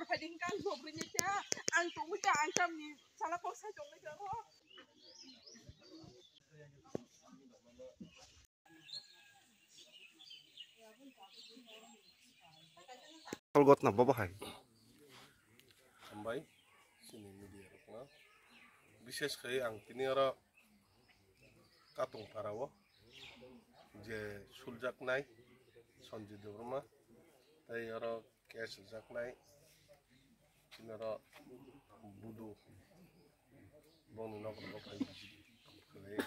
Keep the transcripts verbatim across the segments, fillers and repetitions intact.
Phai di hwnkhe ang nugwi ni kha, ang tongwi kha, ang tamni sala kok sai tongwi kha, ho. Gotna bobo hai. Hambai, chini media rokno. Bishes khai ang tini oro Katong Parao je suljaknai Sanjit Debbarma, tei oro case rwjaknai, chini oro Budu bongni nogo phai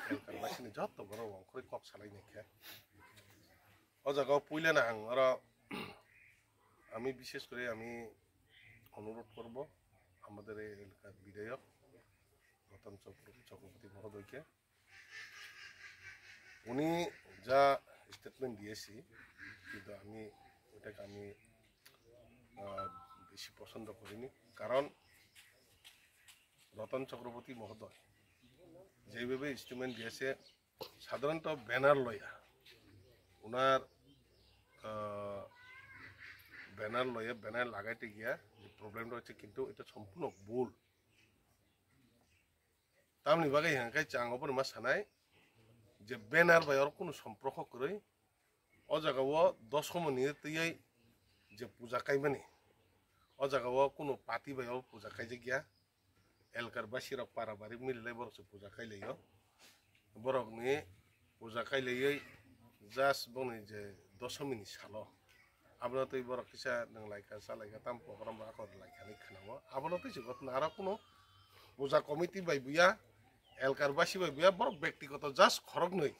elkar basini joto borok wngkhorwi kok salai nai khe. O jaga o puila na ang oro আমি বিশেষ করে আমি অনুরোধ করব আমাদের এই এলাকার বিধায়ক রতন চক্র-, চক্রবর্তী মহোদয়কে। উনি যা স্টেটমেন্ট দিয়েছি, কিন্তু আমি ওটাকে আমি, আহ, বেশি পছন্দ করিনি। কারণ রতন চক্রবর্তী মহোদয় যেভাবে স্টেটমেন্ট দিয়েছে, সাধারণত ব্যানার লয়া, ওনার, আহ, ব্যানার লয়া, ব্যানার লাগাইতে গিয়া যে প্রবলেমটা হচ্ছে, কিন্তু এটা সম্পূর্ণ ভুল। Tamni bagwi hwnkhe chwng obono ma sanai je banner bai oro kunu somporko kwrwi. O jaga o dosomoni twiwi je puja kaimani, o jaga o kunu party bai o puja kaijak ya. Elkar basi rok para bari mililai borok se puja kailaio. Borokni puja kailaiwi just bongni je dosomini salo. Abono twi borok kisa nwng laikha, cha laikha, tamo program rok akor laikha hinwi khwnao. Abono twi se gotna aro kuno puja committee bai buya, elkar basi bai buya, borok bektigoto just khoroknwi.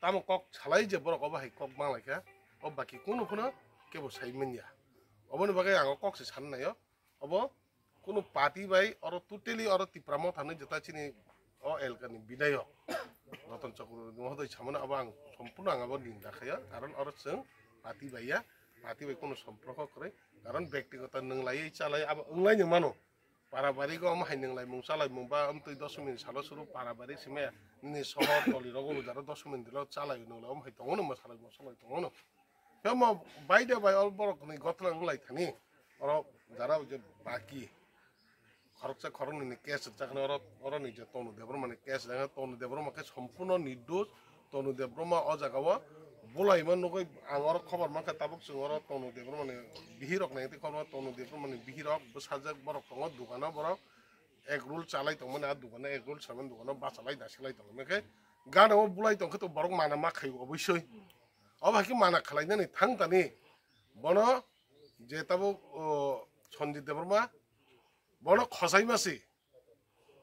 Tamo kok salai je borok obo hai kok mang laikha, o baki kuno phano kebo sai manya. Oboni bagwi ang o kok se san naio. Obo Kunu party bai oro totally oro Tipra Motha ni jeta chini o elkani bidayok Ratan Chakraborty mohoday samano abo ang sompurno ang abo ninda khaiya, karon oro chwng party bai ya, party bai kunu somporko kwrwi, karon bektigoto nwnglaiwi chalai abo wnglaino mano. Para barigo omo hai nwnglaimung chalaimung ba amtwi dosomini salo suru para bari simi nini sohor toli rogo bujaro dosomini dilo chalai nwnglai omo hai tongo no mwsalai mwsalai tongo no. Tamo baide bai o borok ni gotna wng lai thani. Oro jara je baki khoroksa khoroknwi ni case rwchak khe oro, oro ni je Tonu Debbarma ni case rwkha, Tonu Debbarma khe sompurno nirdosh. Tonu Debbarma o jaga o bulaima nugwi ang oro khobor mankha, tabuk chwng oro Tonu Debbarma ni bihik rok nai tei khobor Tonu Debbarma ni bihik rok bwsajak borok tongo dukano borok. Egg roll chalai tongmani, a dukano egg roll samani dukano bachalai dasilai tongo. Hwnkhe gana o bulai tongkhe to borok mana ma khaio oboisoi. Obo hai khe mana khwlainani thang tani. Bono je tabuk, o, Sanjit Debbarma, bono khosai ma se.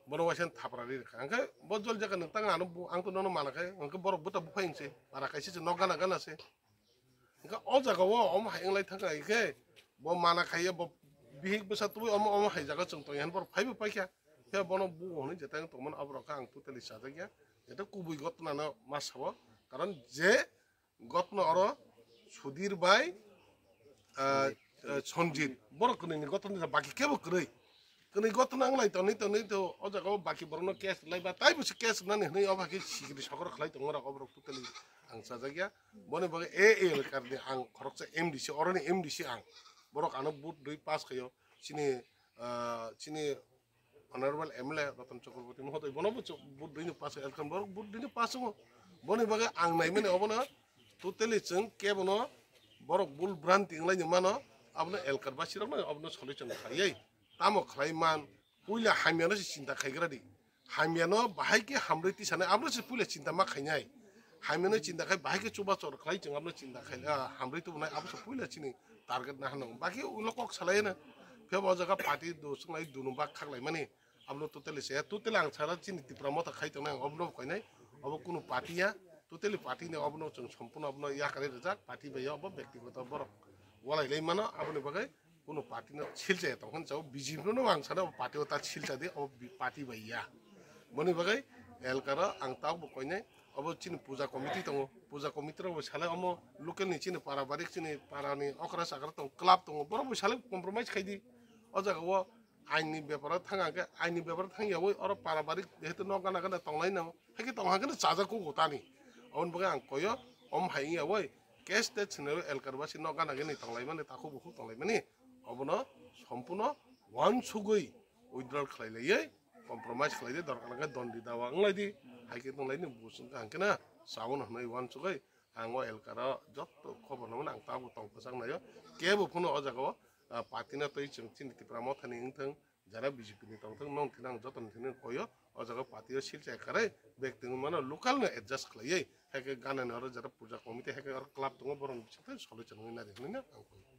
Bono waisa thapra ri rwkha. Hwnkhe bo jol jaga nwng tang ano bu-, ang to nono mana khe, hwnkhe borok buta buphai wngse. Para kaisa se nok gana gana se. Hwnkhe o jaga o omo hai wnglai thangkha, hwnkhe bo mana khaiya, bo bihik bwsa tubui omo, omo hai jaga chwng tongya hwnwi borok phaibo paikha. Phiya bono bugo hwnwi jeta wng tongmani aborok khe ang totally chajakya. Jeta kubui gotnano ma sao. Karon je gotno oro Sudhir bai, ah, ah, Sanjit, borok kwnwi ni gotno baki kebo kwrwi. Kwnwi gotno wng lai tonwi tonwi to o jaga o baki borokno case rwlai ba taibo se case rwnani hwnwi obo hai khe sikiri sokoro khlai tongo rok oborok totally ang chajakya. Boni bagwi A A L karni ang khoroksa M D C, oroni M D C ang. Borok ano vote rwi pass khaio. Chini, ah, chini Honorable M L A Ratan Chakraborty mohoday bono bo cho-, vote rwi no pass khaio. Elkar borok vote rwi no pass wngo. Boni bagwi ang naimani obono totally chwng kebono borok bul branti wnglaini mano, abono elkar basirokno obono solution khlaiwi. Tamo khlai man, puila hamyano se chinta khaigra di. Hamyano bahai khe hamrwi tisanai, abono se puila chinta ma khainai. Hamyano chinta khai bahai khe chuba chor khlai chwng abono chinta khai, ah, hamrwi tubunai, abo se puila chini target na hano. Baki ulo kok salai na. Phiya bo o jaga party do chwnglai dunu bak khaklai mani. Abono totally se, totally ang sara chini Tipra Motha khai tongnai, ang obono bo koinai. Obo kunu party ya, totally party ni obono chwng sompurno abono yakarwi rijak, party bai ya obo bektigoto borok walai lai mano, aboni bagwi kunu party no silchaya tong hwn chao, B J P no ang sana obo party o ta silcha di, obo bi-, party bai ya. Boni bagwi elkaro ang tabuk bo koinai, obo chini puja committee tongo, puja committee rok bo salai omo local ni chini para barik chini para ni okra chakra tong club tongo, borok bo salai compromise khai di. O jaga o aini beparo thang ang khe, aini beparo thang yawi oro para barik jehetu nok gana gana tonglai no, hai khe tong hang khe no chajak kugo tani. Aboni bagwi ang koyo, om hai wngya oi, case te swnwi elkar basi nok gana gini tonglai mani, takhuk bukhuk tonglai mani, Obono sompuno wansugwi withdrawal khlai laiwi compromise khlai di, dorkar hwnkhe dondi dawa wng lai di, hai khe tong lai di, bo chwng kha hwnkhe na sabono hwnwi wansugwi ang o elkaro jotto khobor no mano, ang tabuk tong kwchang naio, kebo phano o jaga o, ah, party no twi chwng chini Tipra Mothani wng thung, jara B J P ni tong thung, nong thini ang joto ni thini koyo, o jaga o party o silchai karwi bek tongwi mano, local no adjust khlaiwi, hai khe ganani oro jara puja committee, hai khe oro club tongo, borok ni bisingtwi solo chwnwi nari hwnwi no ang koi.